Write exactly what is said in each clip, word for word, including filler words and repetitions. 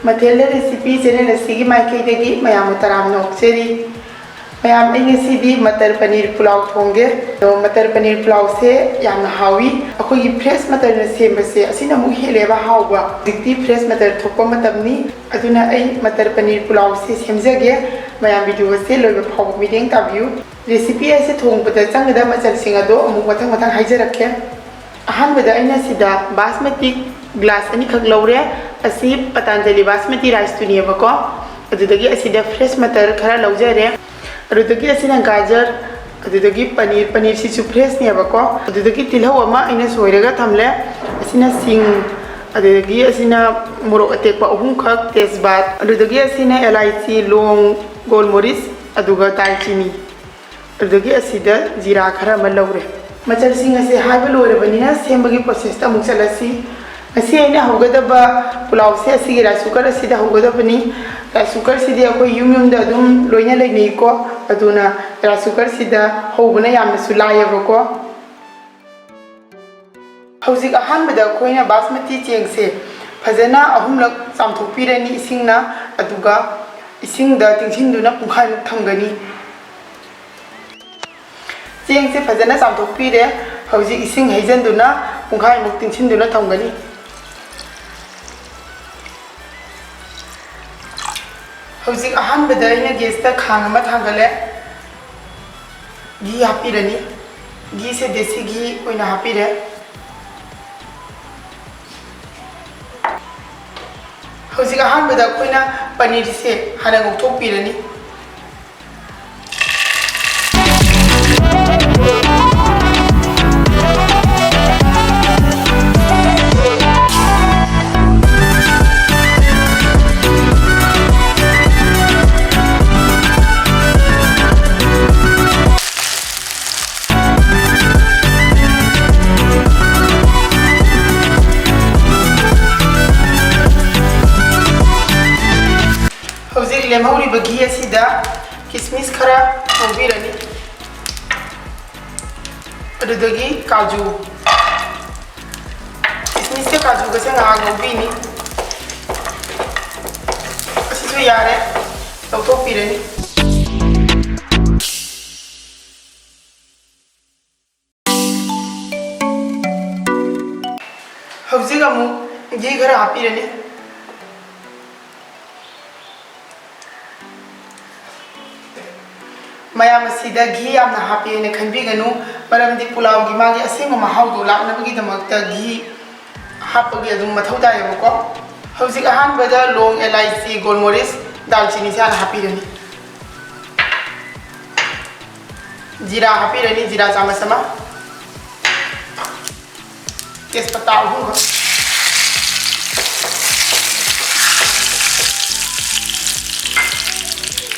ꯃꯊꯦꯜꯗ recipe channel ꯑꯁꯤꯒꯤ ꯃꯥꯏꯀꯩꯗꯒꯤ ꯃꯌꯥꯝꯕꯨ ꯇꯔꯥꯝꯅ ꯑꯣꯛꯆꯔꯤ꯫ ꯃꯌꯥꯝ, ꯑꯩ ꯉꯁꯤꯗꯤ ꯃꯇꯔ ꯄꯅꯤꯔ ꯄꯨꯂꯥꯎ ꯊꯣꯡꯒꯦ꯫ ꯑꯗꯣ ꯃꯇꯔ ꯄꯅꯤꯔ ꯄꯨꯂꯥꯎꯁꯦ ꯌꯥꯝꯅ ꯍꯥꯎꯏ꯫ ꯑꯩꯈꯣꯏꯒꯤ ꯐ꯭ꯔꯦꯁ ꯃꯇꯔꯅ ꯁꯦꯝꯕꯁꯦ ꯑꯁꯤꯅ ꯑꯃꯨꯛ ꯍꯦꯜꯂꯦꯕ ꯍꯥꯎꯕ꯫ ꯍꯧꯖꯤꯛꯇꯤ ꯐ꯭ꯔꯦꯁ ꯃꯇꯔ ꯊꯣꯛꯄ ꯃꯇꯝꯅꯤ꯫ ꯑꯗꯨꯅ ꯑꯩ ꯃꯇꯔ ꯄꯅꯤꯔ ꯄꯨꯂꯥꯎꯁꯦ ꯁꯦꯝꯖꯒꯦ꯫ ꯃꯌꯥꯝ, ꯚꯤꯗꯤꯑꯣ ꯑꯁꯦ ꯂꯣꯏꯕ ꯐꯥꯎꯕ ꯃꯤꯠꯌꯦꯡ ꯇꯥꯕꯤꯌꯨ꯫ ꯔꯦꯁꯤꯄꯤ ꯑꯁꯤ ꯊꯣꯡꯕꯗ ꯆꯪꯒꯗꯕ ꯃꯆꯜꯁꯤꯡ ꯑꯗꯣ ꯑꯃꯨꯛ ꯃꯊꯪ ꯃꯊꯪ ꯍꯥꯏꯖꯔꯛꯀꯦ꯫ ꯑꯍꯥꯟꯕꯗ ꯑꯩꯅ ꯁꯤꯗ ꯕꯥꯁꯃꯇꯤ ꯒ꯭ꯂꯥꯁ ꯑꯅꯤꯈꯛ ꯂꯧꯔꯦ꯫ ꯑꯁꯤ ꯄꯇꯥꯟꯖꯂꯤ ꯕꯥꯁꯃꯇꯤ ꯔꯥꯏꯁꯇꯨꯅꯦꯕꯀꯣ꯫ ꯑꯗꯨꯗꯒꯤ ꯑꯁꯤꯗ ꯐ꯭ꯔꯦꯁ ꯃꯇꯔ ꯈꯔ ꯂꯧꯖꯔꯦ꯫ ꯑꯗꯨꯗꯒꯤ ꯑꯁꯤꯅ ꯒꯥꯖꯔ, ꯑꯗꯨꯗꯒꯤ ꯄꯅꯤꯔ, ꯄꯅꯤꯔꯁꯤꯁꯨ ꯐ꯭ꯔꯦꯁꯅꯦꯕꯀꯣ꯫ ꯑꯗꯨꯗꯒꯤ ꯇꯤꯜꯍꯧ ꯑꯃ ꯑꯩꯅ ꯁꯣꯏꯔꯒ ꯊꯝꯂꯦ꯫ ꯑꯁꯤꯅ ꯁꯤꯡ, ꯑꯗꯨꯗꯒꯤ ꯑꯁꯤꯅ ꯃꯣꯔꯣꯛ ꯑꯇꯦꯛꯄ ꯑꯍꯨꯝꯈꯛ, ꯇꯦꯖꯕꯥꯠ, ꯑꯗꯨꯗꯒꯤ ꯑꯁꯤꯅ ꯑꯦꯂꯥꯏꯆꯤ, ꯂꯣꯡ, ꯒꯣꯜꯃꯣꯔꯤꯁ, ꯑꯗꯨꯒ ꯗꯥꯜꯆꯤꯅꯤ꯫ ꯑꯗꯨꯗꯒꯤ ꯑꯁꯤꯗ ꯖꯤꯔꯥ ꯈꯔ ꯑꯃ ꯂꯧꯔꯦ꯫ ꯃꯆꯜꯁꯤꯡ ꯑꯁꯦ ꯍꯥꯏꯕ ꯂꯣꯏꯔꯕꯅꯤꯅ ꯁꯦꯝꯕꯒꯤ ꯄ꯭ꯔꯣꯁꯦꯁꯇ ꯑꯃꯨꯛ ꯆꯠꯂꯁꯤ꯫ ꯉꯁꯤ ꯑꯩꯅ ꯍꯧꯒꯗꯕ ꯄꯨꯂꯥꯎꯁꯦ ꯑꯁꯤꯒꯤ ꯔꯥꯏꯁ ꯀꯨꯀꯔ ꯑꯁꯤꯗ ꯍꯧꯒꯗꯕꯅꯤ꯫ ꯔꯥꯏꯁ ꯀꯨꯀꯔꯁꯤꯗꯤ ꯑꯩꯈꯣꯏ ꯌꯨꯝ ꯌꯨꯝꯗ ꯑꯗꯨꯝ ꯂꯣꯏꯅ ꯂꯩꯅꯩꯀꯣ꯫ ꯑꯗꯨꯅ ꯔꯥꯏꯁ ꯀꯨꯀꯔꯁꯤꯗ ꯍꯧꯕꯅ ꯌꯥꯝꯅꯁꯨ ꯂꯥꯏꯌꯦꯕꯀꯣ꯫ ꯍꯧꯖꯤꯛ ꯑꯍꯥꯟꯕꯗ ꯑꯩꯈꯣꯏꯅ ꯕꯥꯁꯃꯇꯤ ꯆꯦꯡꯁꯦ ꯐꯖꯅ ꯑꯍꯨꯝꯂꯛ ꯆꯥꯝꯊꯣꯛꯄꯤꯔꯅꯤ ꯏꯁꯤꯡꯅ, ꯑꯗꯨꯒ ꯏꯁꯤꯡꯗ ꯇꯤꯡꯁꯤꯟꯗꯨꯅ ꯄꯨꯡꯈꯥꯏꯃꯨꯛ ꯊꯝꯒꯅꯤ꯫ ꯆꯦꯡꯁꯦ ꯐꯖꯅ ꯆꯥꯝꯊꯣꯛꯄꯤꯔꯦ꯫ ꯍꯧꯖꯤꯛ ꯏꯁꯤꯡ ꯍꯩꯖꯤꯟꯗꯨꯅ ꯄꯨꯡꯈꯥꯏꯃꯨꯛ ꯇꯤꯡꯁꯤꯟꯗꯨꯅ ꯊꯝꯒꯅꯤ꯫ ꯍꯧꯖꯤꯛ ꯑꯍꯥꯟꯕꯗ ꯑꯩꯅ ꯒꯦꯁꯇ ꯈꯥꯡ ꯑꯃ ꯊꯥꯡꯒꯠꯂꯦ꯫ ꯘꯤ ꯍꯥꯞꯄꯤꯔꯅꯤ꯫ ꯘꯤꯁꯦ ꯗꯦꯁꯤ ꯘꯤ ꯑꯣꯏꯅ ꯍꯥꯞꯄꯤꯔꯦ꯫ ꯍꯧꯖꯤꯛ ꯑꯍꯥꯟꯕꯗ ꯑꯩꯈꯣꯏꯅ ꯄꯅꯤꯔꯁꯦ ꯍꯥꯟꯅ ꯉꯧꯊꯣꯛꯄꯤꯔꯅꯤ꯫ ꯍꯧꯖꯤꯛ ꯂꯦꯝꯍꯧꯔꯤꯕ ꯘꯤ ꯑꯁꯤꯗ ꯀꯤꯁꯃꯤꯁ ꯈꯔ ꯉꯧꯕꯤꯔꯅꯤ꯫ ꯑꯗꯨꯗꯒꯤ ꯀꯥꯖꯨ, ꯀꯤꯁꯃꯤꯁꯀ ꯀꯥꯖꯨꯒꯁꯦ ꯉꯥꯏꯍꯥꯛ ꯉꯧꯕꯤꯅꯤ꯫ ꯌꯥꯔꯦ, ꯂꯧꯊꯣꯛꯄꯤꯔꯅꯤ꯫ ꯍꯧꯖꯤꯛ ꯑꯃꯨꯛ ꯘꯤ ꯈꯔ ꯍꯥꯞꯄꯤꯔꯅꯤ꯫ ꯃꯌꯥꯝ ꯑꯁꯤꯗ ꯘꯤ ꯌꯥꯝꯅ ꯍꯥꯞꯄꯦꯅ ꯈꯟꯕꯤꯒꯅꯨ, ꯃꯔꯝꯗꯤ ꯄꯨꯂꯥꯎꯒꯤ ꯃꯥꯒꯤ ꯑꯁꯦꯡꯕ ꯃꯍꯥꯎꯗꯣ ꯂꯥꯛꯅꯕꯒꯤꯗꯃꯛꯇ ꯘꯤ ꯍꯥꯞꯄꯒꯤ ꯑꯗꯨꯝ ꯃꯊꯧ ꯇꯥꯏꯌꯦꯕꯀꯣ꯫ ꯍꯧꯖꯤꯛ ꯑꯍꯥꯟꯕꯗ ꯂꯣꯡ, ꯑꯦꯂꯥꯏꯆꯤ, ꯒꯣꯜꯃꯣꯔꯤꯁ, ꯗꯥꯜꯆꯤꯅꯤꯁꯦ ꯍꯥꯟꯅ ꯍꯥꯞꯄꯤꯔꯅꯤ꯫ ꯖꯤꯔꯥ ꯍꯥꯞꯄꯤꯔꯅꯤ, ꯖꯤꯔꯥ ꯆꯥꯃꯁ ꯑꯃ꯫ ꯇꯦꯖꯄꯇꯥ ꯑꯍꯨꯝꯈꯛ꯫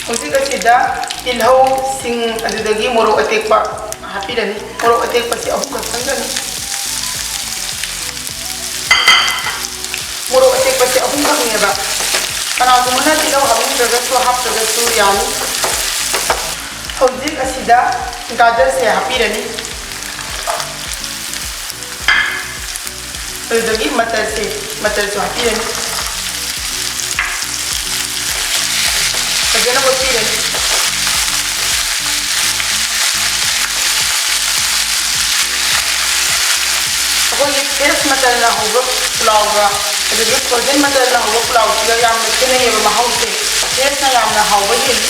ꯍꯧꯖꯤꯛ ꯑꯁꯤꯗ ꯇꯤꯜꯍꯧ, ꯁꯤꯡ, ꯑꯗꯨꯗꯒꯤ ꯃꯣꯔꯣꯛ ꯑꯇꯦꯛꯄ ꯍꯥꯞꯄꯤꯔꯅꯤ꯫ ꯃꯣꯔꯣꯛ ꯑꯇꯦꯛꯄꯁꯤ ꯑꯍꯨꯝꯈꯛ ꯆꯪꯒꯅꯤ꯫ ꯃꯣꯔꯣꯛ ꯑꯇꯦꯛꯄꯁꯤ ꯑꯍꯨꯝꯈꯛꯅꯦꯕ꯫ ꯀꯅꯥꯒꯨꯝꯕꯅ ꯇꯤꯜꯍꯧ ꯍꯥꯞꯅꯤꯡꯗ꯭ꯔꯒꯁꯨ ꯍꯥꯞꯇ꯭ꯔꯒꯁꯨ ꯌꯥꯅꯤ꯫ ꯍꯧꯖꯤꯛ ꯑꯁꯤꯗ ꯒꯥꯖꯔꯁꯦ ꯍꯥꯞꯄꯤꯔꯅꯤ꯫ ꯑꯗꯨꯗꯒꯤ ꯃꯇꯔꯁꯦ, ꯃꯇꯔꯁꯨ ꯍꯥꯞꯄꯤꯔꯅꯤ꯫ ꯐꯖꯅ ꯑꯣꯠꯄꯤꯔꯅꯤ꯫ ꯑꯩꯈꯣꯏꯒꯤ ꯐ꯭ꯔꯦꯁ ꯃꯇꯔꯅ ꯍꯧꯕ ꯄꯨꯂꯥꯎꯒ ꯑꯗꯒꯤ ꯐ꯭ꯔꯣꯖꯟ ꯃꯇꯔꯅ ꯍꯧꯕ ꯄꯨꯂꯥꯎꯁꯤꯒ ꯌꯥꯝꯅ ꯈꯦꯠꯅꯩꯌꯦꯕ ꯃꯍꯥꯎꯁꯦ꯫ ꯐ꯭ꯔꯦꯁꯅ ꯌꯥꯝꯅ ꯍꯥꯎꯕ ꯍꯦꯜꯂꯤ꯫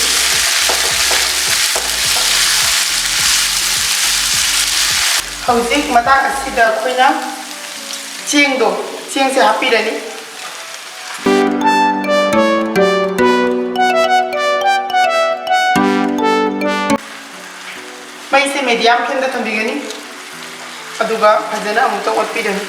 ꯍꯧꯖꯤꯛ ꯃꯇꯥꯡ ꯑꯁꯤꯗ ꯑꯩꯈꯣꯏꯅ ꯆꯦꯡꯗꯣ, ꯆꯦꯡꯁꯦ ꯍꯥꯞꯄꯤꯔꯅꯤ꯫ ꯃꯩꯁꯦ ꯃꯦꯗꯤꯌꯝ ꯐ꯭ꯂꯦꯝꯗ ꯊꯝꯕꯤꯒꯅꯤ꯫ ꯑꯗꯨꯒ ꯐꯖꯅ ꯑꯃꯨꯛꯇ ꯑꯣꯠꯄꯤꯔꯅꯤ꯫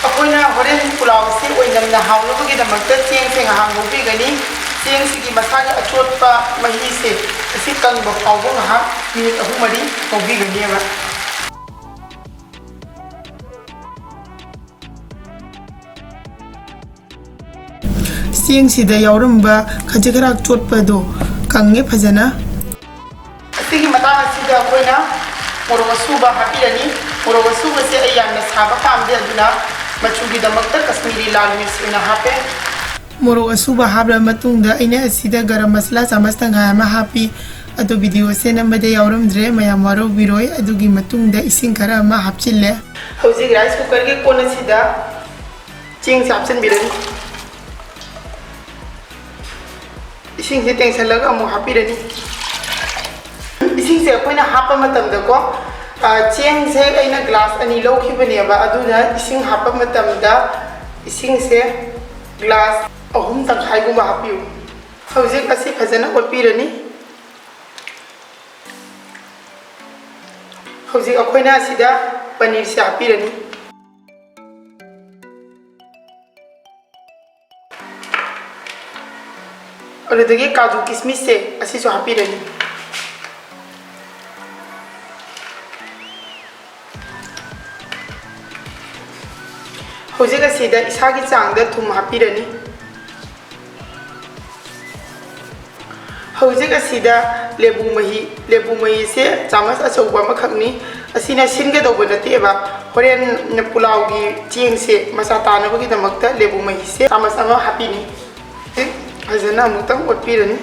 ꯑꯩꯈꯣꯏꯅ ꯍꯣꯔꯦꯟ ꯄꯨꯂꯥꯎꯁꯤ ꯑꯣꯏꯅꯝꯅ ꯍꯥꯎꯅꯕꯒꯤꯗꯃꯛꯇ ꯆꯦꯡꯁꯦ ꯉꯥꯏꯍꯥꯛ ꯉꯧꯕꯤꯒꯅꯤ꯫ ꯆꯦꯡꯁꯤꯒꯤ ꯃꯁꯥꯒꯤ ꯑꯆꯣꯠꯄ ꯃꯍꯤꯁꯦ ꯑꯁꯤ ꯀꯪꯕ ꯐꯥꯎꯕ ꯉꯥꯏꯍꯥꯛ ꯃꯤꯅꯤꯠ ꯑꯍꯨꯝ ꯃꯔꯤ ꯉꯧꯕꯤꯒꯅꯦꯕ꯫ ꯆꯦꯡꯁꯤꯗ ꯌꯥꯎꯔꯝꯕ ꯈꯖꯤꯛ ꯈꯔ ꯆꯣꯠꯄꯗꯣ ꯀꯪꯉꯦ ꯐꯖꯅ꯫ ꯑꯁꯤꯒꯤ ꯃꯇꯥꯡ ꯑꯁꯤꯗ ꯑꯩꯈꯣꯏꯅ ꯃꯣꯔꯣꯛ ꯑꯁꯨꯕ ꯍꯥꯞꯄꯤꯔꯅꯤ꯫ ꯃꯣꯔꯣꯛ ꯑꯁꯨꯕꯁꯦ ꯑꯩ ꯌꯥꯝꯅ ꯁꯥꯕ ꯄꯥꯝꯗꯦ, ꯑꯗꯨꯅ ꯃꯆꯨꯒꯤꯗꯃꯛꯇ ꯀꯁꯃꯤꯔꯤ ꯂꯥꯜ ꯃꯤꯔꯆ ꯑꯣꯏꯅ ꯍꯥꯞꯄꯦ꯫ ꯃꯣꯔꯣꯛ ꯑꯁꯨꯕ ꯍꯥꯞꯂꯕ ꯃꯇꯨꯡꯗ ꯑꯩꯅ ꯑꯁꯤꯗ ꯒꯔꯝ ꯃꯁꯥꯂꯥ ꯆꯥꯃꯁ ꯇꯪꯈꯥꯏ ꯑꯃ ꯍꯥꯞꯄꯤ꯫ ꯑꯗꯨ ꯚꯤꯗꯤꯑꯣꯁꯦ ꯅꯝꯕꯗ ꯌꯥꯎꯔꯝꯗ꯭ꯔꯦ, ꯃꯌꯥꯝ ꯋꯥꯔꯧꯕꯤꯔꯣꯏ꯫ ꯑꯗꯨꯒꯤ ꯃꯇꯨꯡꯗ ꯏꯁꯤꯡ ꯈꯔ ꯑꯃ ꯍꯥꯞꯆꯤꯜꯂꯦ꯫ ꯍꯧꯖꯤꯛ ꯔꯥꯏꯁ ꯀꯨꯀꯔꯒꯤ ꯀꯣꯟ ꯑꯁꯤꯗ ꯆꯦꯡꯁꯦ ꯍꯥꯞꯆꯤꯟꯕꯤꯔꯅꯤ꯫ ꯏꯁꯤꯡꯁꯦ ꯇꯦꯡꯁꯜꯂꯒ ꯑꯃꯨꯛ ꯍꯥꯞꯄꯤꯔꯅꯤ꯫ ꯏꯁꯤꯡꯁꯦ ꯑꯩꯈꯣꯏꯅ ꯍꯥꯞꯄ ꯃꯇꯝꯗꯀꯣ, ꯑ, ꯆꯦꯡꯁꯦ ꯑꯩꯅ ꯒ꯭ꯂꯥꯁ ꯑꯅꯤ ꯂꯧꯈꯤꯕꯅꯦꯕ, ꯑꯗꯨꯅ ꯏꯁꯤꯡ ꯍꯥꯞꯄ ꯃꯇꯝꯗ ꯏꯁꯤꯡꯁꯦ ꯒ꯭ꯂꯥꯁ ꯑꯍꯨꯝ ꯇꯪꯈꯥꯏꯒꯨꯝꯕ ꯍꯥꯞꯄꯤꯌꯨ꯫ ꯍꯧꯖꯤꯛ ꯑꯁꯤ ꯐꯖꯅ ꯑꯣꯠꯄꯤꯔꯅꯤ꯫ ꯍꯧꯖꯤꯛ ꯑꯩꯈꯣꯏꯅ ꯑꯁꯤꯗ ꯄꯅꯤꯔꯁꯦ ꯍꯥꯞꯄꯤꯔꯅꯤ꯫ ꯑꯗꯨꯗꯒꯤ ꯀꯥꯖꯨ ꯀꯤꯁꯃꯤꯁꯁꯦ ꯑꯁꯤꯁꯨ ꯍꯥꯞꯄꯤꯔꯅꯤ꯫ ꯍꯧꯖꯤꯛ ꯑꯁꯤꯗ ꯏꯁꯥꯒꯤ ꯆꯥꯡꯗ ꯊꯨꯝ ꯍꯥꯞꯄꯤꯔꯅꯤ꯫ ꯍꯧꯖꯤꯛ ꯑꯁꯤꯗ ꯂꯦꯕꯨ ꯃꯍꯤ, ꯂꯦꯕꯨ ꯃꯍꯤꯁꯦ ꯆꯥꯃꯁ ꯑꯆꯧꯕ ꯑꯃꯈꯛꯅꯤ꯫ ꯑꯁꯤꯅ ꯁꯤꯟꯒꯗꯧꯕ ꯅꯠꯇꯦꯕ, ꯍꯣꯔꯦꯟ ꯄꯨꯂꯥꯎꯒꯤ ꯆꯦꯡꯁꯦ ꯃꯆꯥ ꯇꯥꯅꯕꯒꯤꯗꯃꯛꯇ ꯂꯦꯕꯨ ꯃꯍꯤꯁꯦ ꯆꯥꯃꯁ ꯑꯃ ꯍꯥꯞꯄꯤꯅꯤ꯫ ꯐꯖꯅ ꯑꯃꯨꯛꯇꯪ ꯑꯣꯠꯄꯤꯔꯅꯤ꯫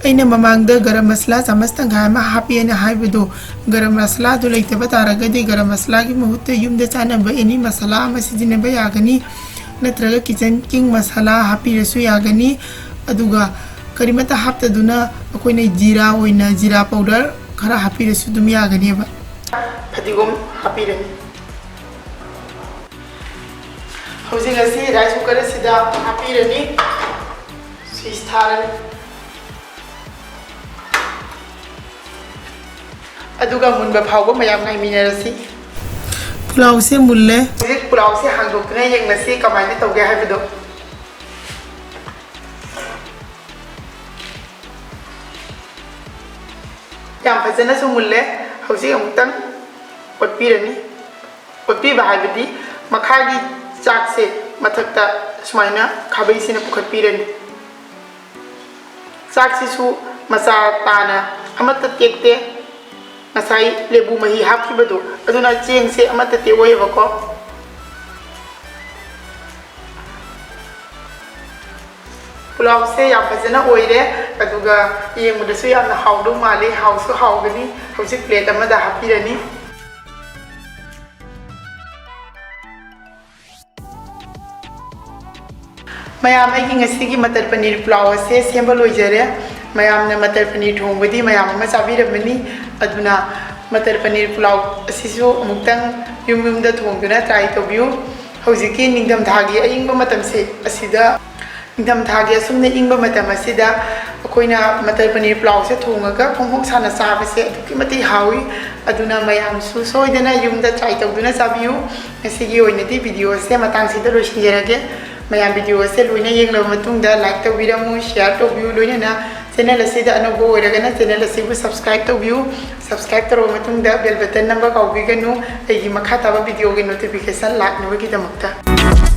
ꯑꯩꯅ ꯃꯃꯥꯡꯗ ꯒꯔꯝ ꯃꯁꯥꯂꯥ ꯆꯥꯃꯁ ꯇꯪꯈꯥꯏ ꯑꯃ ꯍꯥꯞꯄꯤꯅ ꯍꯥꯏꯕꯗꯣ, ꯒꯔꯝ ꯃꯁꯥꯂꯥꯗꯨ ꯂꯩꯇꯕ ꯇꯥꯔꯒꯗꯤ ꯒꯔꯝ ꯃꯁꯥꯂꯥꯒꯤ ꯃꯍꯨꯠꯇ ꯌꯨꯝꯗ ꯆꯥꯅꯕ ꯑꯦꯅꯤ ꯃꯁꯥꯂꯥ ꯑꯃ ꯁꯤꯖꯤꯟꯅꯕ ꯌꯥꯒꯅꯤ, ꯅꯠꯇ꯭ꯔꯒ ꯀꯤꯆꯟ ꯀꯤꯡ ꯃꯁꯥꯂꯥ ꯍꯥꯞꯄꯤꯔꯁꯨ ꯌꯥꯒꯅꯤ꯫ ꯑꯗꯨꯒ ꯀꯔꯤꯃꯠꯇ ꯍꯥꯞꯇꯗꯨꯅ ꯑꯩꯈꯣꯏꯅ ꯖꯤꯔꯥ ꯑꯣꯏꯅ ꯖꯤꯔꯥ ꯄꯥꯎꯗꯔ ꯈꯔ ꯍꯥꯞꯄꯤꯔꯁꯨ ꯑꯗꯨꯝ ꯌꯥꯒꯅꯦꯕ꯫ ꯐꯗꯤꯒꯣꯝ ꯍꯥꯞꯄꯤꯔꯅꯤ꯫ ꯍꯧꯖꯤꯛ ꯑꯁꯤ ꯔꯥꯏꯁ ꯀꯨꯀꯔ ꯑꯁꯤꯗ ꯍꯥꯞꯄꯤꯔꯅꯤ꯫ ꯁ꯭ꯋꯤꯆ ꯊꯥꯔꯅꯤ꯫ ꯑꯗꯨꯒ ꯃꯨꯟꯕ ꯐꯥꯎꯕ ꯃꯌꯥꯝ ꯉꯥꯏꯃꯤꯟꯅꯔꯁꯤ꯫ ꯄꯨꯂꯥꯎꯁꯦ ꯃꯨꯜꯂꯦ꯫ ꯍꯧꯖꯤꯛ ꯄꯨꯂꯥꯎꯁꯦ ꯍꯥꯡꯗꯣꯛꯇꯨꯅ ꯌꯦꯡꯂꯁꯤ ꯀꯃꯥꯏꯅ ꯇꯧꯒꯦ ꯍꯥꯏꯕꯗꯣ꯫ ꯌꯥꯝ ꯐꯖꯅꯁꯨ ꯃꯨꯜꯂꯦ꯫ ꯍꯧꯖꯤꯛ ꯑꯃꯨꯛꯇꯪ ꯑꯣꯠꯄꯤꯔꯅꯤ꯫ ꯑꯣꯠꯄꯤꯕ ꯍꯥꯏꯕꯗꯤ ꯃꯈꯥꯒꯤ ꯆꯥꯛꯁꯦ ꯃꯊꯛꯇ ꯁꯨꯃꯥꯏꯅ ꯈꯥꯕꯩꯁꯤꯅ ꯄꯨꯈꯠꯄꯤꯔꯅꯤ꯫ ꯆꯥꯛꯁꯤꯁꯨ ꯃꯆꯥ ꯇꯥꯅ ꯑꯃꯠꯇ ꯇꯦꯛꯇꯦ꯫ ꯉꯁꯥꯏ ꯂꯦꯕꯨ ꯃꯍꯤ ꯍꯥꯞꯈꯤꯕꯗꯣ, ꯑꯗꯨꯅ ꯆꯦꯡꯁꯦ ꯑꯃꯠꯇ ꯇꯦꯛꯑꯣꯏꯕꯀꯣ꯫ ꯄꯨꯂꯥꯎꯁꯦ ꯌꯥꯝ ꯐꯖꯅ ꯑꯣꯏꯔꯦ, ꯑꯗꯨꯒ ꯌꯦꯡꯕꯗꯁꯨ ꯌꯥꯝꯅ ꯍꯥꯎꯗꯧ ꯃꯥꯜꯂꯤ, ꯍꯥꯎꯁꯨ ꯍꯥꯎꯒꯅꯤ꯫ ꯍꯧꯖꯤꯛ ꯄ꯭ꯂꯦꯠ ꯑꯃꯗ ꯍꯥꯞꯄꯤꯔꯅꯤ꯫ ꯃꯌꯥꯝ, ꯑꯩꯒꯤ ꯉꯁꯤꯒꯤ ꯃꯇꯔ ꯄꯅꯤꯔ ꯄꯨꯂꯥꯎ ꯑꯁꯦ ꯁꯦꯝꯕ ꯂꯣꯏꯖꯔꯦ꯫ ꯃꯌꯥꯝꯅ ꯃꯇꯔ ꯄꯅꯤꯔ ꯊꯣꯡꯕꯗꯤ ꯃꯌꯥꯝ ꯑꯃ ꯆꯥꯕꯤꯔꯝꯃꯅꯤ, ꯑꯗꯨꯅ ꯃꯇꯔ ꯄꯅꯤꯔ ꯄꯨꯂꯥꯎ ꯑꯁꯤꯁꯨ ꯑꯃꯨꯛꯇꯪ ꯌꯨꯝ ꯌꯨꯝꯗ ꯊꯣꯡꯗꯨꯅ ꯇ꯭ꯔꯥꯏ ꯇꯧꯕꯤꯌꯨ꯫ ꯍꯧꯖꯤꯛꯀꯤ ꯅꯤꯡꯊꯝꯊꯥꯒꯤ ꯑꯏꯪꯕ ꯃꯇꯝꯁꯦ ꯑꯁꯤꯗ, ꯅꯤꯡꯊꯝꯊꯥꯒꯤ ꯑꯁꯨꯝꯅ ꯏꯪꯕ ꯃꯇꯝ ꯑꯁꯤꯗ ꯑꯩꯈꯣꯏꯅ ꯃꯇꯔ ꯄꯅꯤꯔ ꯄꯨꯂꯥꯎꯁꯦ ꯊꯣꯡꯉꯒ ꯐꯣꯡ ꯐꯣꯡ ꯁꯥꯅ ꯆꯥꯕꯁꯦ ꯑꯗꯨꯛꯀꯤ ꯃꯇꯤꯛ ꯍꯥꯎꯏ꯫ ꯑꯗꯨꯅ ꯃꯌꯥꯝꯁꯨ ꯁꯣꯏꯗꯅ ꯌꯨꯝꯗ ꯇ꯭ꯔꯥꯏ ꯇꯧꯗꯨꯅ ꯆꯥꯕꯤꯌꯨ꯫ ꯉꯁꯤꯒꯤ ꯑꯣꯏꯅꯗꯤ ꯚꯤꯗꯤꯑꯣ ꯑꯁꯦ ꯃꯇꯥꯡꯁꯤꯗ ꯂꯣꯏꯁꯤꯟꯖꯔꯒꯦ꯫ ꯃꯌꯥꯝ ꯚꯤꯗꯤꯑꯣ ꯑꯁꯦ ꯂꯣꯏꯅ ꯌꯦꯡꯂꯕ ꯃꯇꯨꯡꯗ ꯂꯥꯏꯛ ꯇꯧꯕꯤꯔꯝꯃꯨ, ꯁꯤꯌꯥꯔ ꯇꯧꯕꯤꯌꯨ, ꯂꯣꯏꯅꯅ ꯆꯦꯅꯦꯜ ꯑꯁꯤꯗ ꯑꯅꯧꯕ ꯑꯣꯏꯔꯒꯅ ꯆꯦꯅꯦꯜ ꯑꯁꯤꯕꯨ ꯁꯕꯁꯀ꯭ꯔꯥꯏꯕ ꯇꯧꯕꯤꯌꯨ꯫ ꯁꯕꯁꯀ꯭ꯔꯥꯏꯕ ꯇꯧꯔꯕ ꯃꯇꯨꯡꯗ ꯕꯦꯜ ꯕꯇꯟ ꯅꯝꯕ ꯀꯥꯎꯕꯤꯒꯅꯨ, ꯑꯩꯒꯤ ꯃꯈꯥ ꯇꯥꯕ ꯚꯤꯗꯤꯑꯣꯒꯤ ꯅꯣꯇꯤꯐꯤꯀꯦꯁꯟ ꯂꯥꯛꯅꯕꯒꯤꯗꯃꯛꯇ꯫